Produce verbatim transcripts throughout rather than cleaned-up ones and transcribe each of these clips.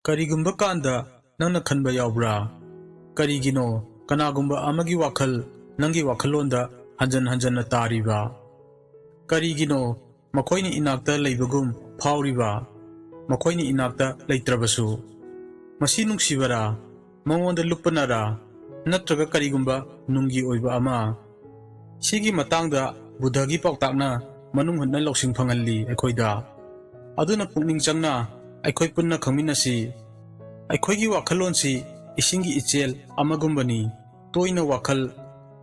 ꯀꯔꯤꯒꯨꯝꯕ ꯀꯥꯟꯗ ꯅꯪꯅ ꯈꯟꯕ ꯌꯥꯎꯕ꯭ꯔꯥ? ꯀꯔꯤꯒꯤꯅꯣ ꯀꯅꯥꯒꯨꯝꯕ ꯑꯃꯒꯤ ꯋꯥꯈꯜ ꯅꯪꯒꯤ ꯋꯥꯈꯜꯂꯣꯟꯗ ꯍꯟꯖꯟ ꯍꯟꯖꯟꯅ ꯇꯥꯔꯤꯕ? ꯀꯔꯤꯒꯤꯅꯣ ꯃꯈꯣꯏꯅ ꯏꯅꯥꯛꯇ ꯂꯩꯕꯒꯨꯝ ꯐꯥꯎꯔꯤꯕ, ꯃꯈꯣꯏꯅ ꯏꯅꯥꯛꯇ ꯂꯩꯇ꯭ꯔꯕꯁꯨ? ꯃꯁꯤ ꯅꯨꯡꯁꯤꯕꯔꯥ? ꯃꯉꯣꯟꯗ ꯂꯨꯞꯄꯅꯔꯥ? ꯅꯠꯇ꯭ꯔꯒ ꯀꯔꯤꯒꯨꯝꯕ ꯅꯨꯡꯒꯤ ꯑꯣꯏꯕ ꯑꯃ? ꯁꯤꯒꯤ ꯃꯇꯥꯡꯗ ꯕꯨꯙꯒꯤ ꯄꯥꯎꯇꯥꯛꯅ ꯃꯅꯨꯡ ꯍꯨꯠꯅ ꯂꯧꯁꯤꯡ ꯐꯪꯍꯜꯂꯤ ꯑꯩꯈꯣꯏꯗ꯫ ꯑꯗꯨꯅ ꯄꯨꯛꯅꯤꯡ ꯆꯪꯅ ꯑꯩꯈꯣꯏ ꯄꯨꯟꯅ ꯈꯪꯃꯤꯟꯅꯁꯤ꯫ ꯑꯩꯈꯣꯏꯒꯤ ꯋꯥꯈꯜꯂꯣꯟꯁꯤ ꯏꯁꯤꯡꯒꯤ ꯏꯆꯦꯜ ꯑꯃꯒꯨꯝꯕꯅꯤ꯫ ꯇꯣꯏꯅ ꯋꯥꯈꯜ,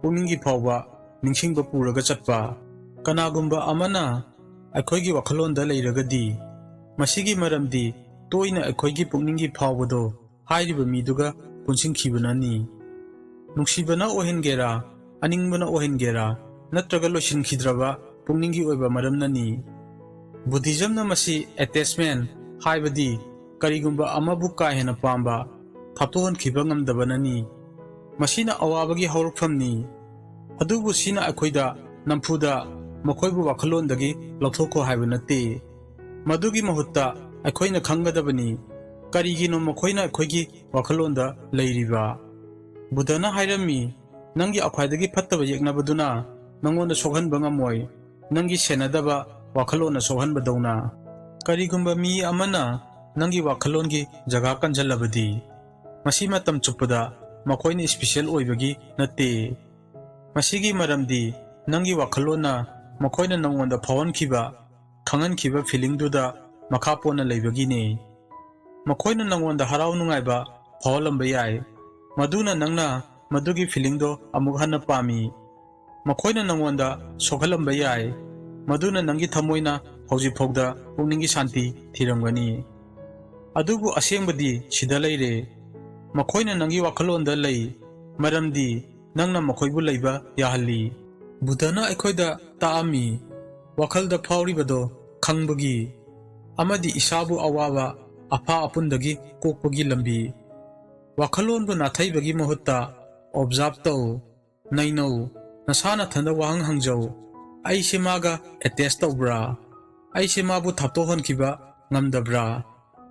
ꯄꯨꯛꯅꯤꯡꯒꯤ ꯐꯥꯎꯕ ꯅꯤꯡꯁꯤꯡꯕ ꯄꯨꯔꯒ ꯆꯠꯄ꯫ ꯀꯅꯥꯒꯨꯝꯕ ꯑꯃꯅ ꯑꯩꯈꯣꯏꯒꯤ ꯋꯥꯈꯜꯂꯣꯟꯗ ꯂꯩꯔꯒꯗꯤ, ꯃꯁꯤꯒꯤ ꯃꯔꯝꯗꯤ ꯇꯣꯏꯅ ꯑꯩꯈꯣꯏꯒꯤ ꯄꯨꯛꯅꯤꯡꯒꯤ ꯐꯥꯎꯕꯗꯣ ꯍꯥꯏꯔꯤꯕ ꯃꯤꯗꯨꯒ ꯄꯨꯟꯁꯤꯟꯈꯤꯕꯅꯅꯤ꯫ ꯅꯨꯡꯁꯤꯕꯅ ꯑꯣꯏꯍꯟꯒꯦꯔꯥ, ꯑꯅꯤꯡꯕꯅ ꯑꯣꯏꯍꯟꯒꯦꯔꯥ, ꯅꯠꯇ꯭ꯔꯒ ꯂꯣꯏꯁꯤꯟꯈꯤꯗ꯭ꯔꯕ ꯄꯨꯛꯅꯤꯡꯒꯤ ꯑꯣꯏꯕ ꯃꯔꯝꯅꯅꯤ꯫ ꯕꯨꯙꯤꯖꯝꯅ ꯃꯁꯤ attachment, ꯍꯥꯏꯕꯗꯤ ꯀꯔꯤꯒꯨꯝꯕ ꯑꯃꯕꯨ ꯀꯥ ꯍꯦꯟꯅ ꯄꯥꯝꯕ, ꯊꯥꯞꯇꯣꯛꯍꯟꯈꯤꯕ ꯉꯝꯗꯕꯅꯅꯤ꯫ ꯃꯁꯤꯅ ꯑꯋꯥꯕꯒꯤ ꯍꯧꯔꯛꯐꯝꯅꯤ꯫ ꯑꯗꯨꯕꯨ ꯁꯤꯅ ꯑꯩꯈꯣꯏꯗ ꯅꯝꯐꯨꯗ ꯃꯈꯣꯏꯕꯨ ꯋꯥꯈꯜꯂꯣꯟꯗꯒꯤ ꯂꯧꯊꯣꯛꯈꯣ ꯍꯥꯏꯕ ꯅꯠꯇꯦ꯫ ꯃꯗꯨꯒꯤ ꯃꯍꯨꯠꯇ ꯑꯩꯈꯣꯏꯅ ꯈꯪꯒꯗꯕꯅꯤ, ꯀꯔꯤꯒꯤꯅꯣ ꯃꯈꯣꯏꯅ ꯑꯩꯈꯣꯏꯒꯤ ꯋꯥꯈꯜꯂꯣꯟꯗ ꯂꯩꯔꯤꯕ꯫ ꯕꯨꯙꯅ ꯍꯥꯏꯔꯝꯃꯤ, "ꯅꯪꯒꯤ ꯈ꯭ꯋꯥꯏꯗꯒꯤ ꯐꯠꯇꯕ ꯌꯦꯛꯅꯕꯗꯨꯅ ꯅꯪꯉꯣꯟꯗ ꯁꯣꯛꯍꯟꯕ ꯉꯝꯃꯣꯏ, ꯅꯪꯒꯤ ꯁꯦꯟꯅꯗꯕ ꯋꯥꯈꯜꯂꯣꯟꯅ ꯁꯣꯛꯍꯟꯕꯗꯧꯅ"꯫ ꯀꯔꯤꯒꯨꯝꯕ ꯃꯤ ꯑꯃꯅ ꯅꯪꯒꯤ ꯋꯥꯈꯜꯂꯣꯟꯒꯤ ꯖꯒꯥ ꯀꯟꯁꯤꯜꯂꯕꯗꯤ, ꯃꯁꯤ ꯃꯇꯝ ꯆꯨꯞꯄꯗ ꯃꯈꯣꯏꯅ special ꯑꯣꯏꯕꯒꯤ ꯅꯠꯇꯦ꯫ ꯃꯁꯤꯒꯤ ꯃꯔꯝꯗꯤ ꯅꯪꯒꯤ ꯋꯥꯈꯜꯂꯣꯟꯅ ꯃꯈꯣꯏꯅ ꯅꯪꯉꯣꯟꯗ ꯐꯥꯎꯍꯟꯈꯤꯕ, ꯈꯪꯍꯟꯈꯤꯕ feelingꯗꯨꯗ ꯃꯈꯥ ꯄꯣꯟꯅ ꯂꯩꯕꯒꯤꯅꯤ꯫ ꯃꯈꯣꯏꯅ ꯅꯪꯉꯣꯟꯗ ꯍꯔꯥꯎ ꯅꯨꯡꯉꯥꯏꯕ ꯐꯥꯎꯍꯜꯂꯝꯕ ꯌꯥꯏ, ꯃꯗꯨꯅ ꯅꯪꯅ ꯃꯗꯨꯒꯤ feelingꯗꯣ ꯑꯃꯨꯛ ꯍꯟꯅ ꯄꯥꯝꯃꯤ꯫ ꯃꯈꯣꯏꯅ ꯅꯪꯉꯣꯟꯗ ꯁꯣꯛꯍꯜꯂꯝꯕ ꯌꯥꯏ, ꯃꯗꯨꯅ ꯅꯪꯒꯤ ꯊꯃꯣꯏꯅ ꯍꯧꯖꯤꯛ ꯐꯥꯎꯗ ꯄꯨꯛꯅꯤꯡꯒꯤ ꯁꯥꯟꯇꯤ ꯊꯤꯔꯝꯒꯅꯤ꯫ ꯑꯗꯨꯕꯨ ꯑꯁꯦꯡꯕꯗꯤ ꯁꯤꯗ ꯂꯩꯔꯦ꯫ ꯃꯈꯣꯏꯅ ꯅꯪꯒꯤ ꯋꯥꯈꯜꯂꯣꯟꯗ ꯂꯩ, ꯃꯔꯝꯗꯤ ꯅꯪꯅ ꯃꯈꯣꯏꯕꯨ ꯂꯩꯕ ꯌꯥꯍꯜꯂꯤ꯫ ꯕꯨꯙꯅ ꯑꯩꯈꯣꯏꯗ ꯇꯥꯛꯑꯝꯃꯤ, ꯋꯥꯈꯜꯗ ꯐꯥꯎꯔꯤꯕꯗꯣ ꯈꯪꯕꯒꯤ ꯑꯃꯗꯤ ꯏꯁꯥꯕꯨ ꯑꯋꯥꯕ ꯑꯐꯥ ꯑꯄꯨꯟꯗꯒꯤ ꯀꯣꯛꯄꯒꯤ ꯂꯝꯕꯤ꯫ ꯋꯥꯈꯜꯂꯣꯟꯕꯨ ꯅꯥꯊꯩꯕꯒꯤ ꯃꯍꯨꯠꯇ observe ꯇꯧ, ꯅꯩꯅꯧ, ꯅꯁꯥ ꯅꯊꯟꯗ ꯋꯥꯍꯪ ꯍꯪꯖꯧ, "ꯑꯩꯁꯦ ꯃꯥꯒ attach ꯇꯧꯕ꯭ꯔꯥ? ꯑꯩꯁꯦ ꯃꯥꯕꯨ ꯊꯥꯞꯇꯣꯛꯍꯟꯈꯤꯕ ꯉꯝꯗꯕ꯭ꯔꯥ?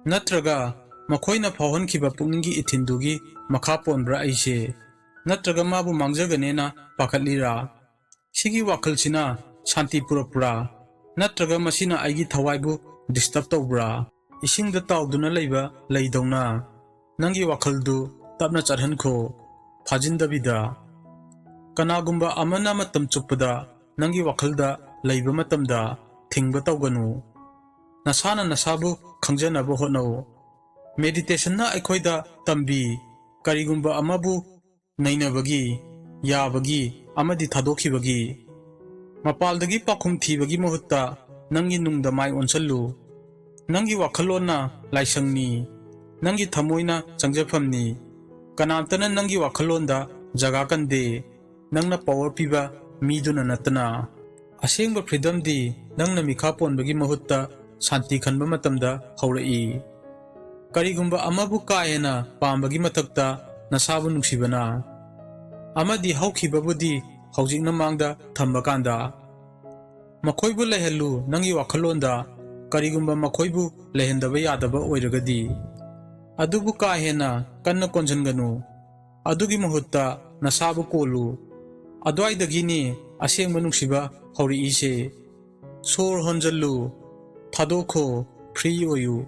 ꯅꯠꯇ꯭ꯔꯒ ꯃꯈꯣꯏꯅ ꯐꯥꯎꯍꯟꯈꯤꯕ ꯄꯨꯛꯅꯤꯡꯒꯤ ꯏꯊꯤꯜꯗꯨꯒꯤ ꯃꯈꯥ ꯄꯣꯟꯕ꯭ꯔꯥ ꯑꯩꯁꯦ? ꯅꯠꯇ꯭ꯔꯒ ꯃꯥꯕꯨ ꯃꯥꯡꯖꯒꯅꯦꯅ ꯄꯥꯈꯠꯂꯤꯔꯥ? ꯁꯤꯒꯤ ꯋꯥꯈꯜꯁꯤꯅ ꯁꯥꯟꯇꯤ ꯄꯨꯔꯛꯄ꯭ꯔꯥ? ꯅꯠꯇ꯭ꯔꯒ ꯃꯁꯤꯅ ꯑꯩꯒꯤ ꯊꯋꯥꯏꯕꯨ ꯗꯤꯁꯇꯔꯕ ꯇꯧꯕ꯭ꯔꯥ? ꯏꯁꯤꯡꯗ ꯇꯥꯎꯗꯨꯅ ꯂꯩꯕ ꯂꯩꯗꯧꯅ ꯅꯪꯒꯤ ꯋꯥꯈꯜꯗꯨ ꯇꯞꯅ ꯆꯠꯍꯟꯈꯣ, ꯐꯥꯖꯤꯟꯗꯕꯤꯗ꯫ ꯀꯅꯥꯒꯨꯝꯕ ꯑꯃꯅ ꯃꯇꯝ ꯆꯨꯞꯄꯗ ꯅꯪꯒꯤ ꯋꯥꯈꯜꯗ ꯂꯩꯕ ꯃꯇꯝꯗ ꯊꯤꯡꯕ ꯇꯧꯒꯅꯨ꯫ ꯅꯁꯥꯅ ꯅꯁꯥꯕꯨ ꯈꯪꯖꯅꯕ ꯍꯣꯠꯅꯧ꯫ ꯃꯦꯗꯤꯇꯦꯁꯟꯅ ꯑꯩꯈꯣꯏꯗ ꯇꯝꯕꯤ, ꯀꯔꯤꯒꯨꯝꯕ ꯑꯃꯕꯨ ꯅꯩꯅꯕꯒꯤ, ꯌꯥꯕꯒꯤ ꯑꯃꯗꯤ ꯊꯥꯗꯣꯛꯈꯤꯕꯒꯤ꯫ ꯃꯄꯥꯜꯗꯒꯤ ꯄꯥꯎꯈꯨꯝ ꯊꯤꯕꯒꯤ ꯃꯍꯨꯠꯇ ꯅꯪꯒꯤ ꯅꯨꯡꯗ ꯃꯥꯏ ꯑꯣꯟꯁꯤꯜꯂꯨ꯫ ꯅꯪꯒꯤ ꯋꯥꯈꯜꯂꯣꯟꯅ ꯂꯥꯏꯁꯪꯅꯤ, ꯅꯪꯒꯤ ꯊꯃꯣꯏꯅ ꯆꯪꯖꯐꯝꯅꯤ꯫ ꯀꯅꯥꯝꯇꯅ ꯅꯪꯒꯤ ꯋꯥꯈꯜꯂꯣꯟꯗ ꯖꯒꯥ ꯀꯟꯗꯦ, ꯅꯪꯅ ꯄꯥꯋꯔ ꯄꯤꯕ ꯃꯤꯗꯨꯅ ꯅꯠꯇꯅ꯫ ꯑꯁꯦꯡꯕ ꯐ꯭ꯔꯤꯗꯝꯗꯤ ꯅꯪꯅ ꯃꯤꯈꯥ ꯄꯣꯟꯕꯒꯤ ꯃꯍꯨꯠꯇ ꯁꯥꯟꯇꯤ ꯈꯟꯕ ꯃꯇꯝꯗ ꯍꯧꯔꯛꯏ꯫ ꯀꯔꯤꯒꯨꯝꯕ ꯑꯃꯕꯨ ꯀꯥ ꯍꯦꯟꯅ ꯄꯥꯝꯕꯒꯤ ꯃꯊꯛꯇ ꯅꯁꯥꯕꯨ ꯅꯨꯡꯁꯤꯕꯅ, ꯑꯃꯗꯤ ꯍꯧꯈꯤꯕꯕꯨꯗꯤ ꯍꯧꯖꯤꯛꯅ ꯃꯥꯡꯗ ꯊꯝꯕ ꯀꯥꯟꯗ꯫ ꯃꯈꯣꯏꯕꯨ ꯂꯩꯍꯜꯂꯨ ꯅꯪꯒꯤ ꯋꯥꯈꯜꯂꯣꯟꯗ, ꯀꯔꯤꯒꯨꯝꯕ ꯃꯈꯣꯏꯕꯨ ꯂꯩꯍꯟꯗꯕ ꯌꯥꯗꯕ ꯑꯣꯏꯔꯒꯗꯤ꯫ ꯑꯗꯨꯕꯨ ꯀꯥ ꯍꯦꯟꯅ ꯀꯟꯅ ꯀꯣꯟꯁꯤꯟꯒꯅꯨ꯫ ꯑꯗꯨꯒꯤ ꯃꯍꯨꯠꯇ ꯅꯁꯥꯕꯨ ꯀꯣꯜꯂꯨ꯫ ꯑꯗ꯭ꯋꯥꯏꯗꯒꯤꯅꯤ ꯑꯁꯦꯡꯕ ꯅꯨꯡꯁꯤꯕ ꯍꯧꯔꯛꯏꯁꯦ꯫ ꯁꯣꯔ ꯍꯣꯟꯖꯜꯂꯨ, ꯊꯥꯗꯣꯛꯈꯣ, ꯐ꯭ꯔꯤ ꯑꯣꯏꯌꯨ꯫